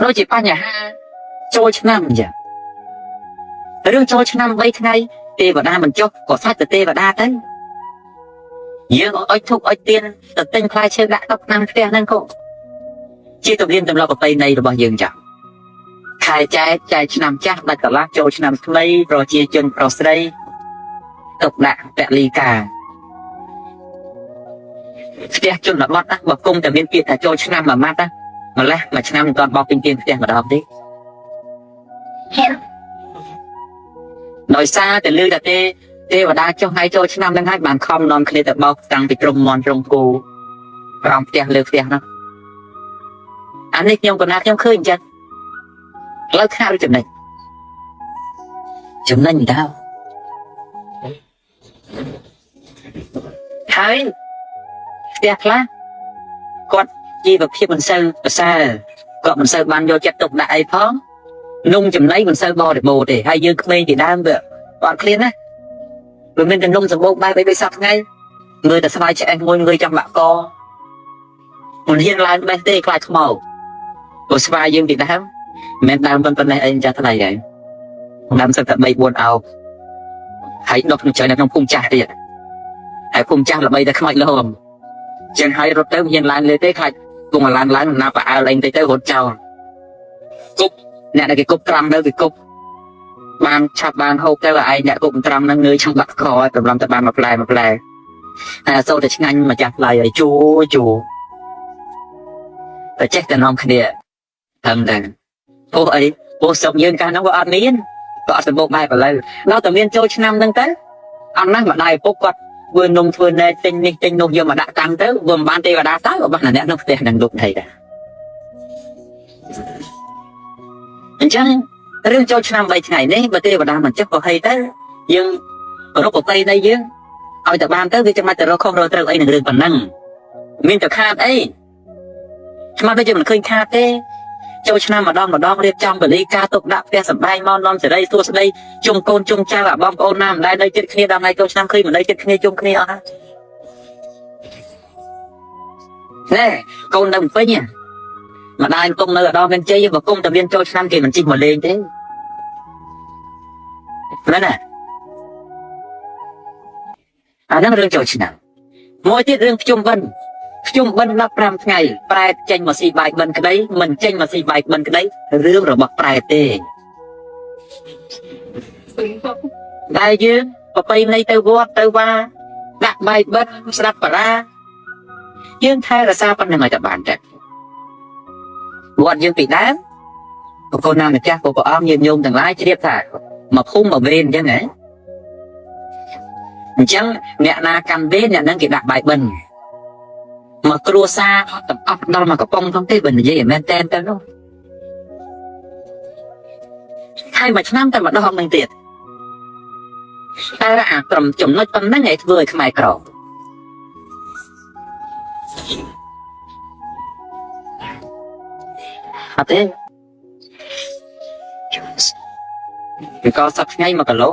ដូចជាបញ្ហាចូលឆ្នាំអញ្ចឹងរឿងចូលឆ្នាំ3ថ្ងៃទេវតាមិនចុះក៏សាច់ទៅទេវតាទៅយើងអុចធុកអុចទៀនទៅទិញផ្លែឈើដាក់តុក្នុងផ្ទះហ្នឹងក៏ជាទំនៀមទម្លាប់ប្រពៃណីរបស់យើងចឹងខែចែកចែកឆ្នាំចាស់ដាច់កន្លះចូលឆ្នាំថ្មីប្រជាជនប្រុសស្រីទុកដាក់ពលីកាផ្ទះជនបទណាបើគង់តែមានពាក្យថាចូលឆ្នាំមួយម៉ាត់ណាម្លេះមួយឆ្នាំមិនទាន់បោកពេញទៀនផ្ទះម្ដងទេដោយសារតែលឺតែទេទេវតាចុះថ្ងៃចូលឆ្នាំហ្នឹងហើយបានខំនាំគ្នាទៅបោកតាំងពីត្រង់មន់ត្រង់គោក្រោមផ្ទះលើផ្ទះនោះអានេះខ្ញុំកណាខ្ញុំឃើញអញ្ចឹងឥឡូវខាតឬចំណេញចំណេញតើហើយផ្ទះខ្លះគាត់ជីវភាពមិនសូវប្រសើរគាត់មិនសូវបានយកចិត្តទុកដាក់អីផងនំចំណីមិនសូវបរិបូរទេហើយយើងក្មេងពីដើមវាអត់ឃ្លានណាវាមានតែនំសម្បូរបែបអីបីសពថ្ងៃមើលតែស្វាយឆ្អេះមួយងើយចង់បាក់កមិនហ៊ានឡើងបេះទេខ្លាចខ្មោចព្រោះស្វាយយើងពីដើមមិនមែនដើមប៉ុណ្ណេះអីចាស់ថ្លៃហើយដើមសឹងតែ3 4អោបហើយដុះក្នុងច្រើននៅក្នុងភូមិចាស់ទៀតហើយភូមិចាស់ល្បីតែខ្មោចលមចឹងហើយរត់ទៅមិនហ៊ានឡើងលើទេខ្លាចគង់ឡើងឡើងណាប្រអើលអីបន្តិចទៅរត់ចោលគប់អ្នកដែលគេគប់ត្រង់ទៅគេគប់បានឆាប់បានហូបទៅឯងអ្នកគប់ត្រង់ហ្នឹងងើយឆឹងបាក់កឲ្យប្រឡំទៅបានមួយផ្លែមួយផ្លែតែអសូរតែឆ្ងាញ់ម្ចាស់ផ្លែឲ្យជួជួតែចេះតែនាំគ្នាធំដែរពោះអីពោះស្រុកយើងកាលហ្នឹងវាអត់មានក៏អត់សម្បូរបែបឥឡូវដល់តែមានចូលឆ្នាំហ្នឹងទៅអត់ណាស់ម្ដាយឪពុកគាត់ធ្វើនំធ្វើណែទិញនេះទិញនោះយកមកដាក់តាំងទៅវាមិនបានទេវតាទៅក៏បានអ្នកក្នុងផ្ទះហ្នឹងលោកថៃដែរអញ្ចឹងរឿងចូលឆ្នាំ3ថ្ងៃនេះបើទេវតាមិនចុះក៏ហីទៅយើងគោរពប្រពៃណីយើងឲ្យតែបានទៅវាចាំបាច់ទៅរកខុសរកត្រូវអីនឹងរឿងប៉ុណ្ណឹងមានតែខាតអីឆ្មាត់ដូចជាមិនឃើញខាតទេចូលឆ្នាំម្ដងម្ដងរៀបចំពលីការទុកដាក់ផ្ទះសម្បែងមកនាំសេរីសួស្ដីជុំកូនជុំចៅអាបងប្អូនណាមិនដែលនៅជិតគ្នាដល់ថ្ងៃចូលឆ្នាំឃើញមិននៅជិតគ្នាជុំគ្នាអស់ហើយណែកូននៅពេញម្ដាយកំពុងនៅឧត្តមមានជ័យបើគុំតែមានចូលឆ្នាំគេមិនជិះមកលេងទេមែនទេអាហ្នឹងរឿងចូលឆ្នាំមួយទៀតរឿងភ្ជុំបិណ្ឌភ្ជុំបិណ្ឌ15ថ្ងៃប្រែតចេញមកស៊ីបាយបិណ្ឌក្តីមិនចេញមកស៊ីបាយបិណ្ឌក្តីរឿងរបស់ប្រែតទេដែលយើងប្រពៃណីទៅវត្តទៅវាដាក់បាយបិណ្ឌស្ដាប់បារាយើងថែរក្សាប៉ុណ្្នឹងឲ្យតែបានតែវត្តយើងពីដើមប្រគល់ណាម្ចាស់ព្រះអង្គញាតិញោមទាំងឡាយជ្រាបថាមកភូមិមកវេនអញ្ចឹងហ៎អញ្ចឹងអ្នកណាកាន់វេនអ្នកហ្នឹងគេដាក់បាយបិណ្ឌមកគ្រួសារអត់ទាំងអស់ដល់មកកំប៉ុងផងទេបើនិយាយឲ្យមែនតែនទៅនោះហើយមួយឆ្នាំតែម្ដងនឹងទៀតតែអាត្រឹមចំណុចប៉ុណ្ណឹងឯងធ្វើឲ្យខ្មែរក្រអត់ទេវាក៏សប្ថ្ងៃ1គីឡូ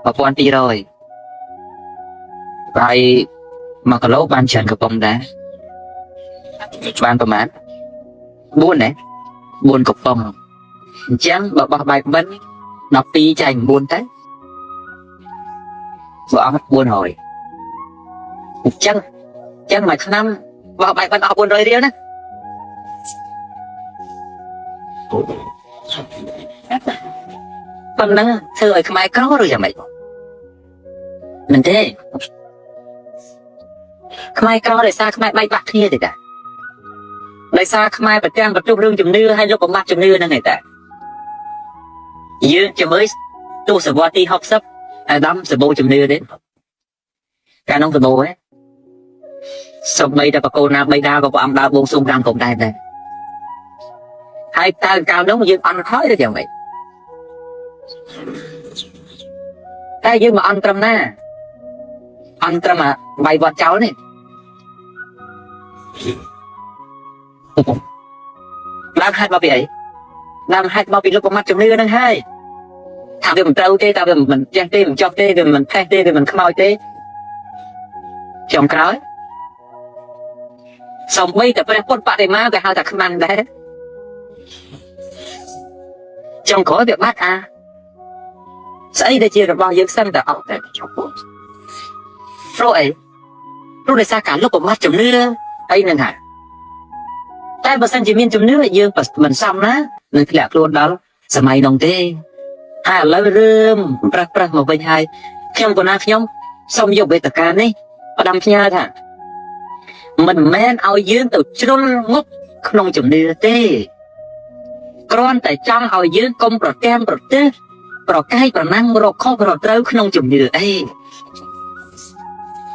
1200ហើយ1គីឡូបានច្រើនកំប៉ុងដែរបានប្រហែល4ណា4កំប៉ុងអញ្ចឹងបើបោះបាយបិណ្ឌ12ចែក9ទៅបើអស់400អញ្ចឹងមួយឆ្នាំបោះបាយបិណ្ឌអស់400រៀលណាប៉ុណ្ណឹងធ្វើឲ្យខ្មែរក្រឬយ៉ាងម៉េចមិនទេខ្មែរក្រដោយសារខ្មែរបែកបាក់គ្នាទេតាដោយសារខ្មែរប្រទាំងប្រទុះរឿងជំនឿហើយលុបបំបាត់ជំនឿហ្នឹងឯងតាយើងចាំមើលទសវត្សទី60អាដាមសម្បូរជំនឿទេកាលនោះសម្បូរហ៎សូម្បីតែបកូនណាបីដាក៏ព្រះអង្គដើរបួងសួងតាមក្រុមដែរដែរហើយតើកាលនោះយើងអន់ហើយឬយ៉ាងម៉េចតែយើងមកអន់ត្រឹមណាអន់ត្រឹមអាបាយវត្តចោលនេះដើមហេតុមកពីអីដើមហេតុមកពីលោកប្រមាថជំនឿហ្នឹងហើយថាវាមិនត្រូវទេថាវាមិនចេះទេមិនចប់ទេវាមិនផេះទេវាមិនខ្មោចទេចុងក្រោយសំបីតែព្រះពុទ្ធបដិមាគេហៅថាខ្មាំងដែរ ចុងក្រោយវាបាត់អាស្អីដែលជារបស់យើងសឹងតែអត់តែចុះព្រោះអីព្រោះដោយសារការលុបបំបាត់ជំនឿអីហ្នឹងហើយតែបើសិនជាមានជំនឿយើងមិនសមណានឹងធ្លាក់ខ្លួនដល់សម័យនោះទេហើយឥឡូវរឿងប្រឹសប្រឹសមកវិញហើយខ្ញុំកណាខ្ញុំសូមយកវេទិកានេះផ្ដាំផ្ញើថាមិនមែនឲ្យយើងទៅជ្រុលងប់ក្នុងជំនឿទេគ្រាន់តែចង់ឲ្យយើងកុំប្រកាន់ប្រទេសប្រកែកប្រណាំងរកខុសរកត្រូវក្នុងជំនឿអី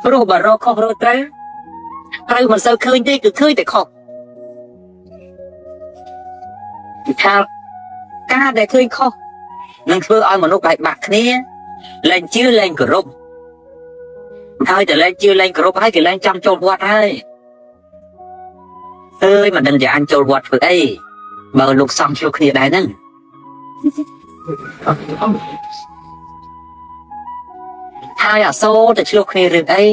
ព្រោះបើរកខុសរកត្រូវត្រូវមិនសូវឃើញទេគឺឃើញតែខុសថាការដែលឃើញខុសនឹងធ្វើឲ្យមនុស្សបែកបាក់គ្នាលែងជឿលែងគោរពហើយតែលែងជឿលែងគោរពហើយគេលែងចង់ចូលវត្តហើយអើយមិនដឹងជាអញចូលវត្តធ្វើអីបើលោកសំជួគ្នាដែរហ្នឹងហើយអាសូរទៅឆ្លោះគ្នារឿងអី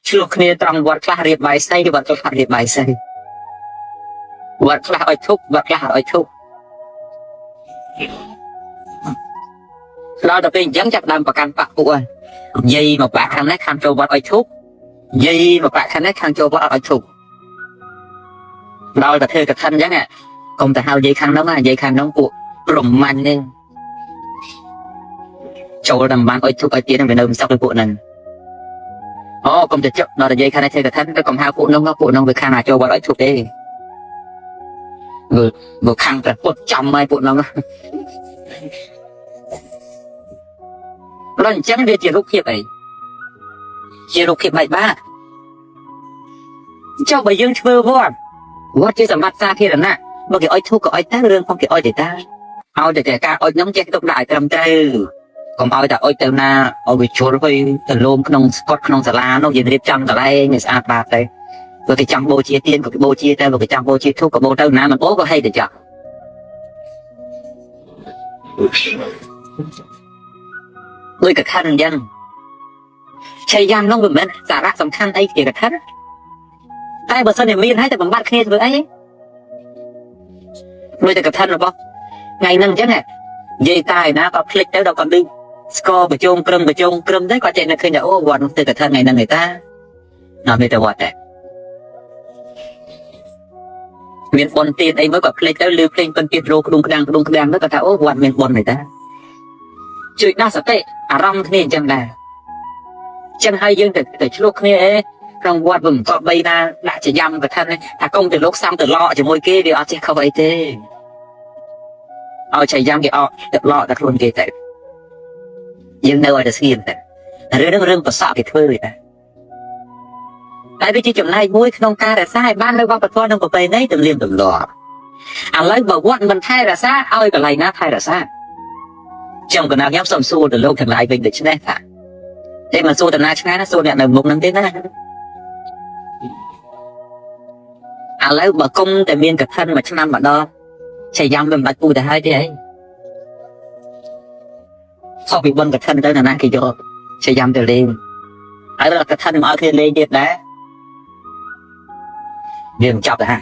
ឆ្លោះគ្នាត្រង់វត្តខ្លះរៀបបាយសីវត្តខ្លះរៀបបាយសីវត្តខ្លះឲ្យធុកវត្តខ្លះឲ្យធុកដល់ទៅពេលអញ្ចឹងចាប់ដើមប្រកាន់បាក់ពួកហើយនិយាយមកបាក់ខាងនេះខាងចូលវត្តឲ្យធុកនិយាយមកបាក់ខាងនេះខាងចូលវត្តឲ្យធុកដល់ទៅធ្វើកឋិនអញ្ចឹងកុំទៅហៅនិយាយខាងនោះនិយាយខាងនោះពួកព្រមមាញ់នេះចូលតាមបានឲ្យធុកឲ្យទៀតនឹងវានៅមិនសុខទៅពួកហ្នឹងអូកុំទៅចុកដល់និយាយខាងនេះធ្វើកឋិនទៅកុំហៅពួកនោះពួកនោះវាខាងណាចូលវត្តឲ្យធុកទេវាខាងតែពុតចំហើយពួកនោះដល់អញ្ចឹងវាជារូបភាពអីជារូបភាពបែកបាក់ចុះបើយើងធ្វើវត្តវត្តជាសម្បត្តិសាធារណៈបើគេឲ្យធូបក៏ឲ្យទៅរឿងផងគេឲ្យទៅតាឲ្យតែការឲ្យខ្ញុំចេះទុកដាក់ឲ្យត្រឹមត្រូវកុំឲ្យតែឲ្យទៅណាឲ្យវាជ្រុលទៅទៅលោមក្នុងស្កុតក្នុងសាលានោះយើងរៀបចំកន្លែងឲ្យស្អាតបាតទៅបើគេចង់បូជាទៀនក៏គេបូជាទៅបើគេចង់បូជាធូបក៏បូទៅណាមិនបូក៏ហេតុតែចង់ដូចកឋិនអញ្ចឹងឆៃយ៉ាំនោះវាមិនមែនសារៈសំខាន់អីជាកឋិនតែបើសិនជាមានហើយតែបំបត្តិគ្នាធ្វើអីដូចតែកឋិនរបស់ថ្ងៃហ្នឹងអញ្ចឹងនិយាយតែណាក៏ភ្លេចទៅដល់គាត់ឮស្គរបជុំក្រឹមបជុំក្រឹមទៅគាត់ចេះនឹកឃើញថាអូវត្តនោះទៅកឋិនថ្ងៃហ្នឹងឯតាណាមានតែវត្តតែមានបុណ្យទានអីមួយក៏ភ្លេចទៅឮភ្លេងពិនទៀតរោក្ដុងក្ដាំងក្ដុងក្ដាំងទៅគាត់ថាអូវត្តមានបុណ្យឯតាជួយដោះសតិអារម្មណ៍គ្នាអញ្ចឹងដែរចឹងហើយយើងទៅឆ្លោះគ្នាអេក្នុងវត្តវាមិនក៏បីណាដាក់ជាយ៉ាំកឋិនថាកុំទៅលោកសំទៅលក់ជាមួយគេវាអត់ចេះខុសអីទេឲ្យឆៃយ៉ាំគេអត់ទៅលក់តែខ្លួនគេទៅយើងនៅឲ្យតែស្ងៀមទៅរឿងហ្នឹងរឿងប្រសក់គេធ្វើទេតែវាជាចំណែកមួយក្នុងការរក្សាឲ្យបាននៅវប្បធម៌និងប្រពៃណីទំនៀមទម្លាប់ឥឡូវបើវត្តមិនថែរក្សាឲ្យកន្លែងណាថែរក្សាខ្ញុំកណាខ្ញុំសូមសួរទៅលោកទាំងឡាយវិញដូច្នេះថាតែមិនសួរតាណាឆ្ងាយណាសួរអ្នកនៅមុខហ្នឹងទេណាឥឡូវបើគុំតែមានកឋិនមួយឆ្នាំម្ដងឆៃយ៉ាំវាមិនបាច់ពូទៅហើយទេអីខុសពីបុណ្យកឋិនទៅណាគេយកឆៃយ៉ាំទៅលេងហើយដល់កឋិនមកឲ្យគ្នាលេងទៀតដែរវាមិនចប់ទៅហា